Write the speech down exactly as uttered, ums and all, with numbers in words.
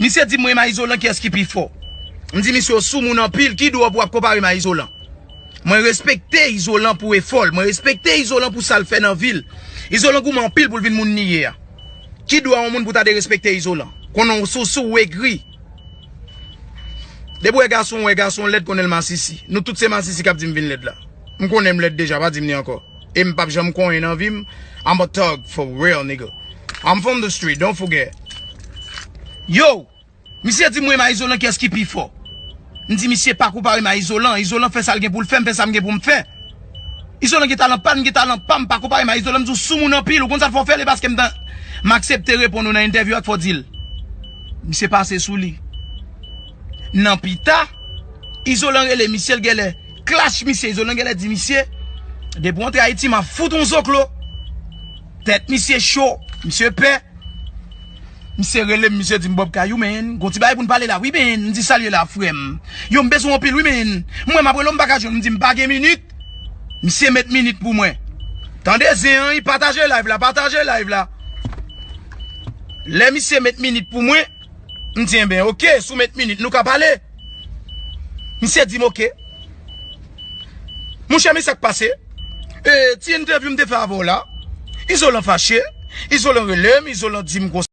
Misye di m, "Mwen, m a Izolan, kiyès ki pi fò?" M di misye, "Ou sou moun anpil, ki dwa pou w ap konpare m a Izolan?" Mwen respekte Izolan pou efò l, mwen respekte Izolan pou sa l fè nan vi l. Izolan goumen anpil pou l vin moun li ye a. Ki dwa yon moun pou ta derespekte Izolan? Konnen w sou sou, w egri. Depi w wè gason, w wè gason lèd, konnen l masisi. Nou tout se masisi k ap di m vin lèd la. M konnen m lèd deja, pa di m li ankò. E m p ap janm konyen nan vi m. I'm a thug for real, nigga. I'm from the street, don't forget. Yo! Misye di m, "Mwen, m a Izolan, kiyès ki pi fò?" M di misye, "Pa konpare m a Izolan. Izolan fè sa l gen pou l fè, m fè sa m gen pou m fè." Izolan gen talan pa l, m gen talan pa m, pa konpare m a Izolan. M di w sou moun anpil, ou konn sa k fè w fè l, e paske m tan, m aksepte reponn ou nan entèvyou a k fè w di l. Misye pase sou li. Nan pita, Izolan rele misye, l genlè klash misye, Izolan genlè di misye, "Depi w antre Ayiti, m a fout ou zoklo." Tèt misye cho, misye pè. Misye rele m, misye di m, "Bob Kayou, man, gon ti bagay pou n pale la, wi, man." M di, "Sa l ye la, frè m?" "Yo, m bezwen w anpil, wi, man. M wè m ap rele w, m pa ka jwenn w." M di, "M pa gen minit." Misye met minit pou mwen. Tande zen an, wi, pataje live la, pataje live la. Lè misye met minit pou mwen, m di, "Enben, oke, si w met minit, nou ka pale." Misye di m, "Oke." Monchè, men sa k pase. E, ti entèvyou m te fè avè w la. Izolan fache. Izolan rele m, Izolan di m konsa.